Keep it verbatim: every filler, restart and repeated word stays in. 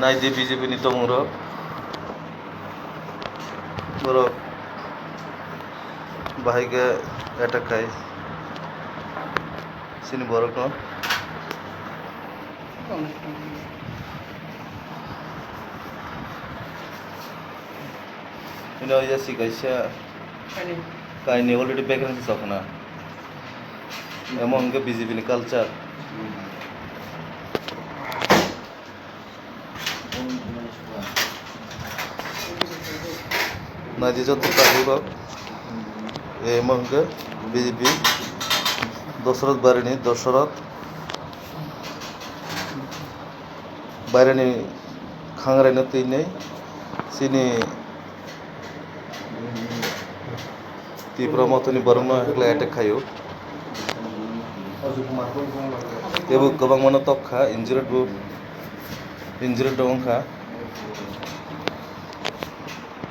Naidi B J P ni tongmungrok, borok bahai khe attack khai chini borokno. Ino ya si kaisa kaini already background se chokna. Emo hwnkhe B J P ni culture. Naidi joto tabuk rok, emo hwnkhe B J P Dosoroth Barini, Dosoroth Barini khangraino twinwi chini Tipra Mothani borokno hakhe attack khaio. Teibo kwbangmano tok kha, injured bo, injured bo wngkha.